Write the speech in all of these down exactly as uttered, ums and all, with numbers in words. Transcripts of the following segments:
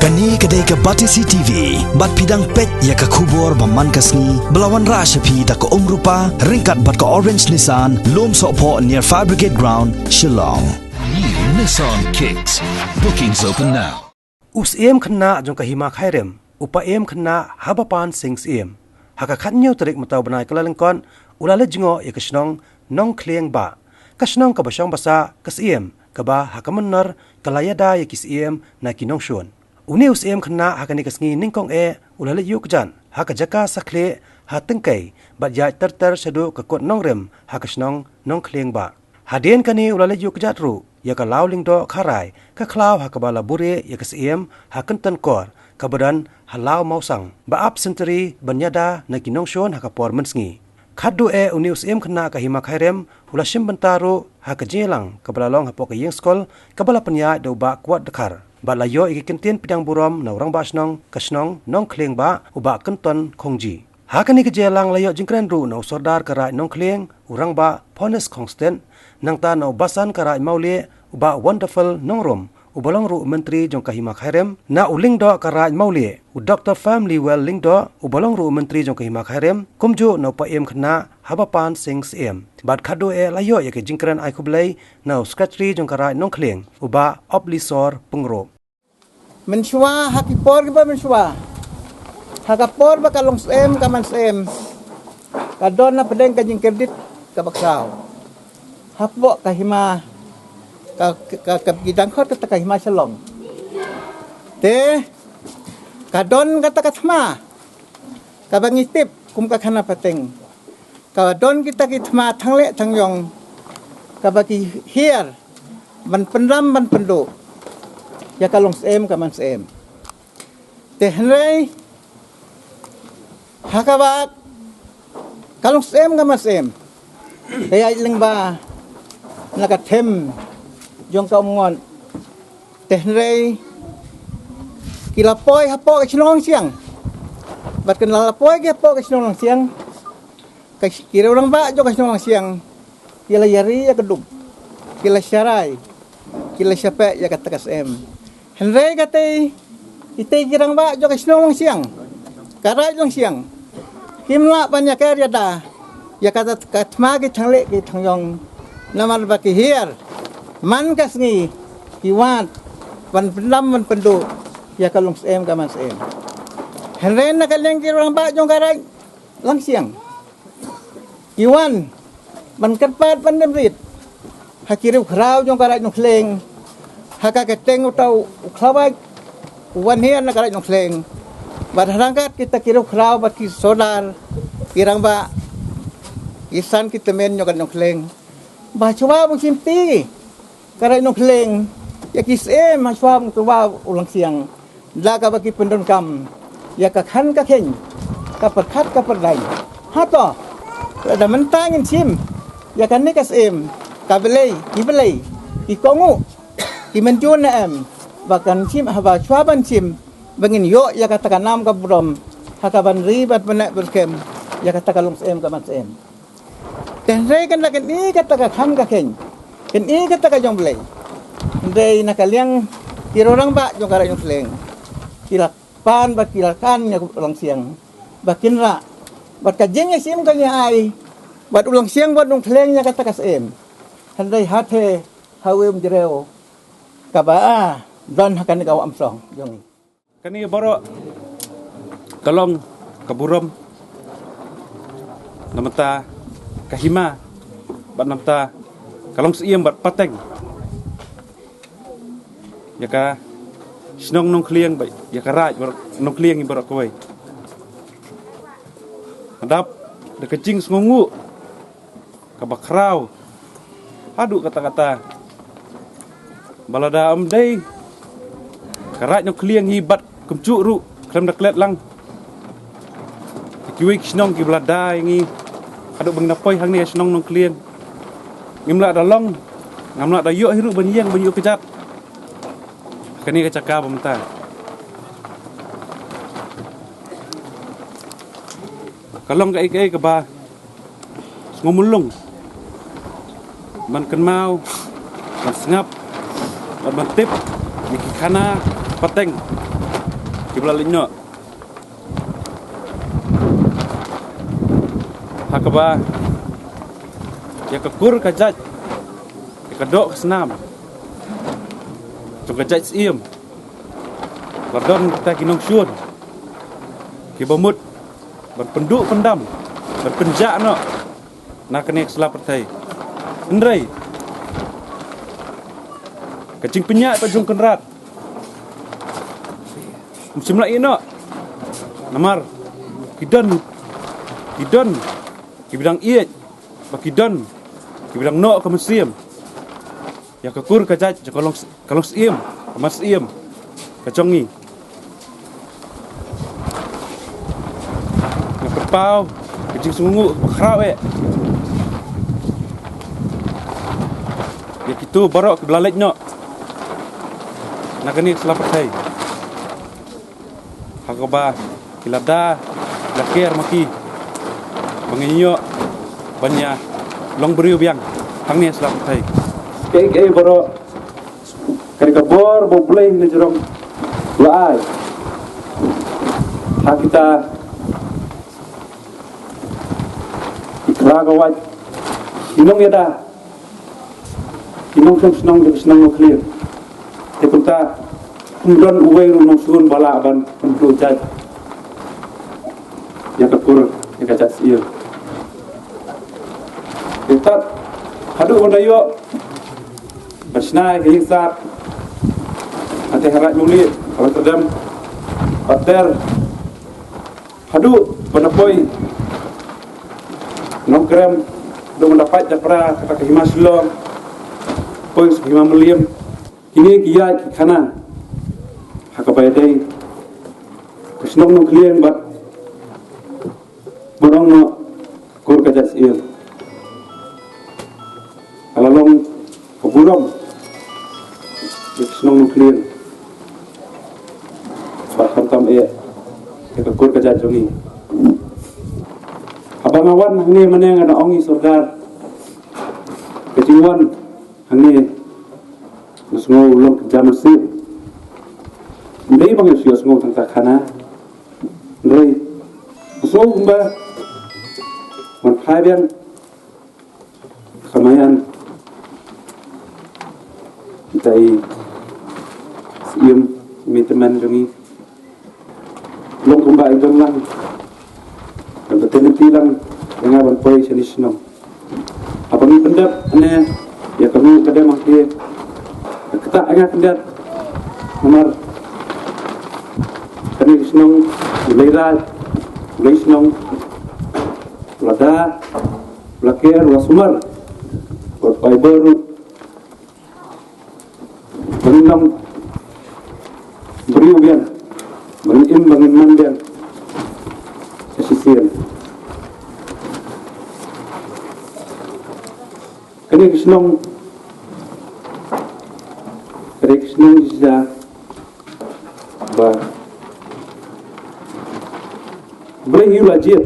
Kane ka dei ka Batesi T V, bad phi dang peit ïa ka khubor ba man ka sngi, ba la wanrah sha phi da ka Umrupa, ryngkat bad ka Orange Nissan, Lumsohphoh near Fire Brigade Ground, Shillong. New Nissan Kicks. Bookings open now. U Syiem Khynnah jong ka Hima Khyrim, u Paiem Khynnah Habapan Sing Syiem, ha ka khatñiew tarik mynta u bnai Kyllalyngkot, u la leit jngoh ïa ka shnong Nongkhlieng Bah, ka shnong kaba shong ba sah ka Syiem, kaba ha ka mynnor ka la ïada ïa ki Syiem na ki nongshun. Une u Syiem Khynnah ha kane ka sngi nyngkong eh u la leit ïuh kjat ha ka jaka sakhlieh ha Tyngkei, bad ïaid ter ter shaduh ka kut nongrim ha ka shnong Nongkhlieng Bah. Hadien kane u la leit ïuh kjat ruh ïa ka Law Lyngdoh Kharai, ka khlaw ha kaba la buhrieh ïa ka Syiem ha kynton kor, kaba don ha Law Mawsang, ba ap syntiew ban ïada na ki nongshun ha ka por mynsngi. Khatduh eh une u Syiem Khynnah ka Hima Khyrim u la shim bynta ruh ha ka jingïalang kaba la long hapoh ka ïing skul, kaba la pynïaid da u Bah Kwat Dkhar, bad la ïoh ïa ki kyntien pdiang burom na u Rangbah Shnong ka shnong Nongkhlieng Bah, u Bah Kynton Khongji. Ha kane ka jingïalang la ïoh jingkren ruh na u Sordar ka Raid Nongkhlieng, u Rangbah Phonis Khongstet, nangta na u Basan ka Raid Mawlieh, u Bah Wonderful Nongrum, uba long ruh u Myntri jong ka Hima Khyrim, na u Lyngdoh ka Raid Mawlieh, u Doktor Famlywell Lyngdoh, uba long ruh u Myntri jong ka Hima Khyrim, kumjuh na u Paiem Khynnah Habapan Sing Syiem. Bad khatduh eh la ïoh ïa ka jingkren ai khublei na u Secretary jong ka Raid Nongkhlieng, u Bah Oplisor Pyngrope. Mynshuwa, ha ki por kiba mynshuwa, ha ka por ba ka Longsem ka Mansem, ka don hapdeng ka jingkyrduh kaba khraw hapoh ka hima, ka, ka, ka, ki dang khot kata ka Hima Shillong. Te ka don kata ka thma kaba ngi tip kum ka khana pateng. Ka don kita ki thma thangleh thangjong kaba ki hiar ban pyndam ban pynduh ïa ka Longsem ka Mansem. Te hynrei ha kaba ka Longsem ka Mansem ka ïaid lyngba na ka them jong ka umngot. Te hynrei ki la poi hapoh ka shnong Langsiang. Bad kan la, la poi ki hapoh ka shnong Langsiang, ka sh-, ki rangbah jong ka shnong Langsiang ki la ïari ïa ka duk, ki la sharai, ki la shapeh ïa kata ka Syiem. Hynrei katei, kitei ki rangbah jong ka shnong Langsiang, ka Raid Langsiang, kim lah ban ïaker ïada ïa kata ka thma ki thangleh ki thangjong, namar ba ki hiar man ka sngi ki wad ban pyndam ban pynduh ïa ka Longsem ka Mansem. Hynrei na ka liang ki rangbah jong ka Raid Langsiang ki wan ban kyrpad ban dem rit ha ki riewkhraw jong ka Raid Nongkhlieng, ha ka kyrteng uta u khlawait u wan hiar na ka Raid Nongkhlieng, bad ha ryngkat kita ki riewkhraw bad ki sordar, ki rangbah, ki san ki tymmen jong ka Raid Nongkhlieng, ba shuwa ban shim ti ka Raid Nongkhlieng ïa ki Syiem, ha shuwa ban kyrpad u Langsiang da kaba ki pyndonkam ïa ka khan ka kheiñ, ka pyrkhat ka pyrdaiñ. Hato lada mynta ngin shim ïa kane ka Syiem, ka blei, ki blei, ki kohnguh, ki mynjur ne em ba kan shim, haba shuwa ban shim ba ngin ïoh ïa kata ka nam ka burom ha kaban ri bad bneh bad rkem ïa kata ka Longsem ka Mansem? Te hynrei kan da kane kata ka khan ka kheiñ, kane kata ka jong Blei. Hynrei na ka liang ki rangbah jong ka Raid Nongkhlieng ki la pan bad ki la kan ïa u Langsiang ba kin rah bad ka jingïashim ka jingïaai bad u Langsiang bad Nongkhlieng ïa kata ka Syiem. Hynrei hatei ha uwei u jriew kaba, ah, don ha kane ka wah Umsong jong ngi. Kane baroh ka long ka burom na bynta ka hima bad na bynta ka Longsyiem bad pateng ïa ka shnong Nongkhlieng bad ïa ka Raid Nongkhlieng baroh kawei. Hadap da ka jingsngewnguh kaba khraw haduh katta katta ba lada ym dei ka Raid Nongkhlieng hi bad kumjuh ruh khlem da klet lang kiwei ki shnong kiba la da ïa ngi haduh ba ngin da poi hangne ha shnong Nongkhlieng, ngim lah da long, ngam lah da ïoh hi ruh ban ïeng ban ïoh kjat kane ka jaka ba mynta. Ka long kaei kaei kaba sngewmulung ban kynmaw, ban sngap, ban, ban tip ïa ki khana pateng kiba la leit noh. Ha kaba ïa ka kur ka jait, ïa ka doh ka snam jong ka jait Syiem, la don kita ki nongshun kiba mut ban pynduh pyndam, ban pynjah noh na kane ka sla pyrthei. Hynrei ka jingpynïaid pat jong Kynrad ym shym la ïeh noh. Namar ki don, ki don kiba dang ïeit, ba ki don kiba dang noh ka mynsiem ïa ka kur ka jait jong ka long, ka long Syiem, ka mar Syiem ka jong ngi. Nga pynpaw ka jingsngewnguh ba khraw eh ïa kito baroh kiba la leit noh na kane ka sla pyrthei, ha kaba ki la da, ki la ker ma ki ba ngin ïoh ban ïa long briew biang hangne ha sla pyrthei. Kaei kaei baroh, ka dei ka bor ba U Blei na jrong la ai ha kita ki kra ka wait, ki nongïada, ki nongshong shnong jong ka shnong Nongkhlieng. Te kumta ym don uwei ruh u nongshun ba lah ban pynduh jait ïa ka kur, ïa ka jait Syiem. Te tad haduh ban da ïoh ban shna ïa ka ïing sap, hangtei ha Raid Nongkhlieng, ha Raid Tadem, bad ter haduh ban da poi Nongkrem, haduh ban da pait da pra kata ka hima Shillong, poi sha ka hima Mylliem. Kine ki ïaid ki khana ha kaba ïadei ka shnong Nongkhlieng bad, bad ong noh, ka kur ka jait Syiem. Ka la long ka burom ïa ka shnong Nongkhlieng bad khamtam eh ïa ka kur ka jait jong ngi. Haba nga wan hangne mynne nga da ong ïa i Sordar, ka jingwan hangne nga sngew long ka jam mynsiem. Ym dei ba nga shu sngew tang ka khana, hynrei nga sngew kumba wan phai biang ka maïan kita i Syiem, i mei tymmen jong ngi. Long kumba i don lang, ka paternity lang ïa nga ban poi shane shnong. Haba ngi pyndep hangne ïa ka mut ka dem hangne, ka ktah ïa nga khyndiat. Namar kane ka shnong, u Blei Raid, u Blei Shnong, u la da, u la ker, u la sumar bad u la pynbor ruh ba ngin long briew biang, ba ngin im, ba ngin man biang sha shisien. Kane ka shnong, kane ka shnong shisha ba U Blei hi u la jied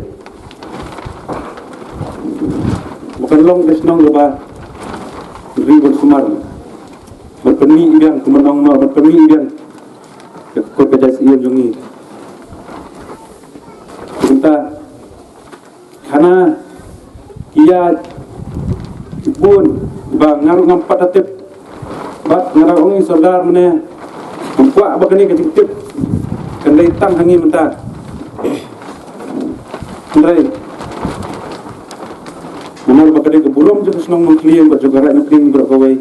ba kan long ka shnong kaba ri ban sumar, ban pynmih biang, kumba nong nor, ban pynmih biang ka kur ka jait Syiem jong ngi. Kumta khana ki ïa ki bun ba nga ruh ngam pat da tip. Bad nga da ong ïa i Sordar mynne, ngam kwah ba kane ka jingtip kan dei tang ha ngi mynta. Hynrei namar ba ka dei ka burom jong ka shnong Nongkhlieng bad jong ka Raid Nongkhlieng baroh kawei,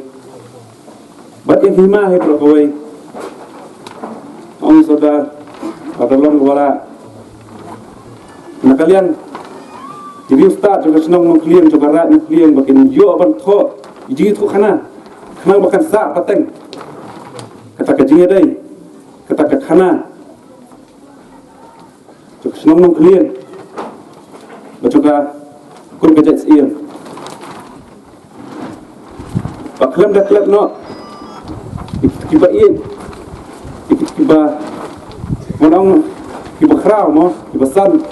bad ïa ka hima hi baroh kawei, ong i Sordar, ba ka long kaba lah na ka liang ki riewstad jong ka shnong Nongkhlieng, jong ka Raid Nongkhlieng, ba kin ïoh ban thoh ïa ka jingïathuhkhana khnang ba kan sah pateng kata ka jingïadei, kata ka khana jong ka shnong Nongkhlieng bad jong ka kur ka jait Syiem. Ba khlem da klet noh ïa kito kiba ïeit, ïa kito kiba, mon ong, kiba khraw mo, kiba san,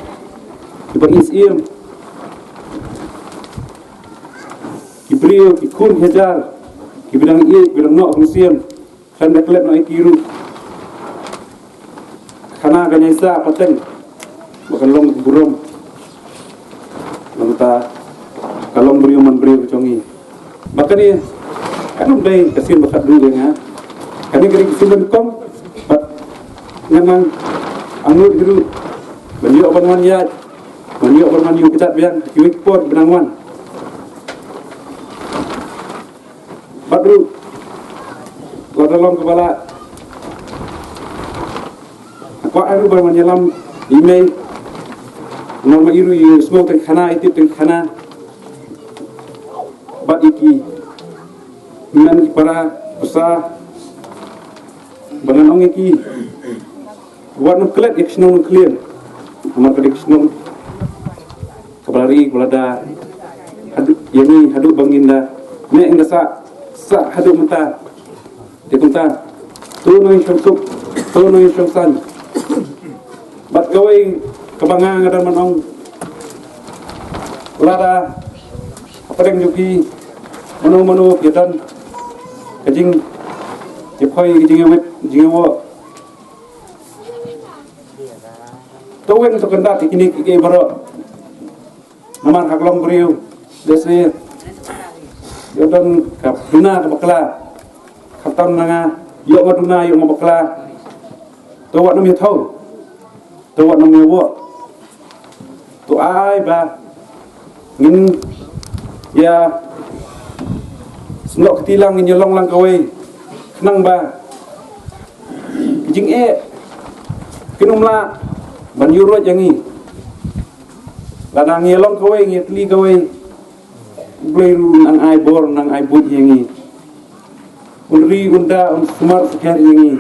kiba ïeit Syiem, ki briew, ki khun hajar kiba dang ïeit, kiba dang noh ka mynsiem. Khlem da klet noh ïa ki ruh, ka Kan ïa sa pateng ba kan long burom. Nangta ka long briew man briew jong ngi. Ba kane kan ym dei ka sien ba khatduh ïa nga. Kane ka dei ka sien ba nyngkong. Bad ngan nang angnud hi ruh ban ïoh ban wan ïaid, ban ïoh ban wan ïuh kdat biang kiwei ki por ba nang wan. Bad ruh lada long kaba lah, kwah ruh ban wan ïalam ïa i mei. Namar ma i ruh i sngew tang khana, i tip tang khana. Bad ïa ki hynmen ki para, pisa ba ngan ong ïa ki, wat nym klet ïa ka shnong Nongkhlien. Namar ka dei ka shnong kaba la ri, kaba la da haduh ïa ngi, haduh ba ngin da mih, ngin da sah, sah haduh mynta. Te kumta, to nongshong suk, to nongshong saiñ. Bad kawei kaba nga nga don ban ong, lada hapdeng jong phi mano mano phi don ka jingïaphoi, ka jingïawit, jingïawoh, to weng to kyndat ïa kine kiei kiei baroh. Namar ha ka long briew, lehse ïoh don ka duna ka bakla. Khamtam na nga, ïoh nga duna, ïoh nga bakla, to wat nym ïathuh, to wat nym ïawoh. To ai ba ngin ïa snoh kti lang, ngin ïa long lang kawei, khnang ba ka jingeh kin ym lah ban ïuh ruh ïa ngi. Lada ngi ïa long kawei, ngi ïa tylli kawei, U Blei ruh un nang ai bor, nang ai buit ïa ngi. Un ri, un da, un sumar sukher ïa ngi.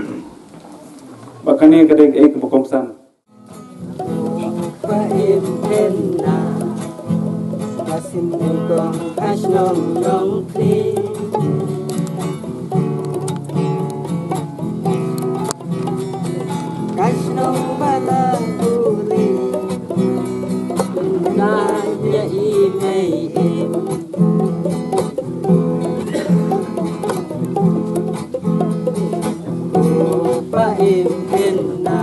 Ba kane ka dei kaei kaba kongsan. Ba im pynna, ba sim kong ha shnong Nongkhlien. Ka shnong ba la buhrieh, na ïa i mei im. Ba im pynna,